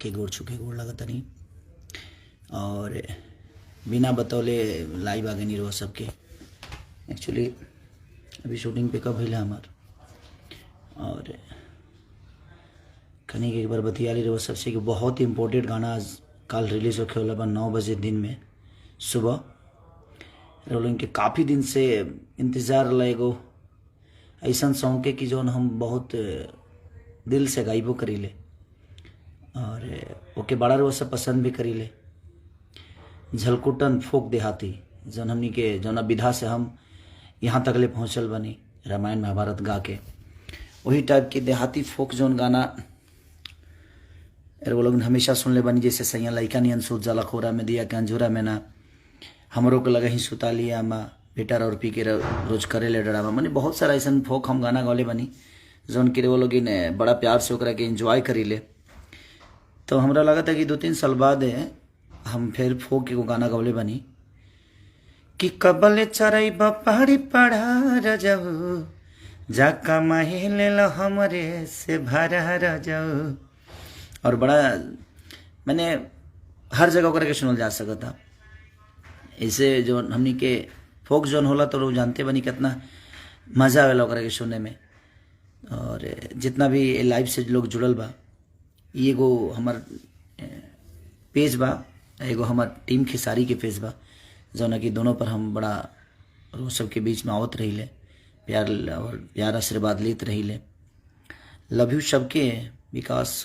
के गोड़ छुके गोड़ लगतनी और बिना बतौले लाइव आ गई रहो सबके। एक्चुअली अभी शूटिंग पे कब भइल हमार और कनी के एक बार बतिया ली रहो सबसे कि बहुत इम्पोर्टेंट गाना आज कल रिलीज होखे वाला बा 9 बजे दिन में सुबह। रोलिंग के काफ़ी दिन से इंतज़ार रहा एगो ऐसा सॉन्ग के कि जौन हम बहुत दिल से गाइबो करीले और ओके बड़ा रोज से पसंद भी करीले। झलकुटन फोक देहाती जौन हमनी के जौना विधा से हम यहाँ तक ले पहुँचल बनी रामायण महाभारत गा के, वही टाइप के देहाती फोक जौन गाना एगो लोग हमेशा सुनले बनी, जैसे सैया लइका नियन सुत जाला खोरा में दिया के अंजूरा में ना, हमरो के लगे ही सुता लिया अम्मा, बेटा और पी के रोज करे ले डरावा। माने बहुत सारा ऐसा फोक हम गाना गौले बनी जौन कि वो लोग बड़ा प्यार से ओकरा के एंजॉय करीले। तो हमरा लगता है कि 2-3 साल बाद हम फिर फोक एगो गाना गौले बनी कि कबल चरई पहाड़ी पढ़ा रजऊ, जा कमाई ले लो हमरे से भरा रजऊ। और बड़ा मैंने हर जगह ओकरा के सुनल जा सकता। ऐसे जो हमनी के फोक जोन होला तो लोग जानते बनी कितना मज़ा आवेला ओकरा के सुने में। और जितना भी लाइव से लोग जुड़ल बा, ई एगो हमर पेज बा, एगो हमर टीम खेसारी के पेज बा, जौन कि दोनों पर हम बड़ा रोज सबके बीच में आवत रहीले, प्यार और प्यार आशीर्वाद लेत रहीले। लव you सबके। विकास।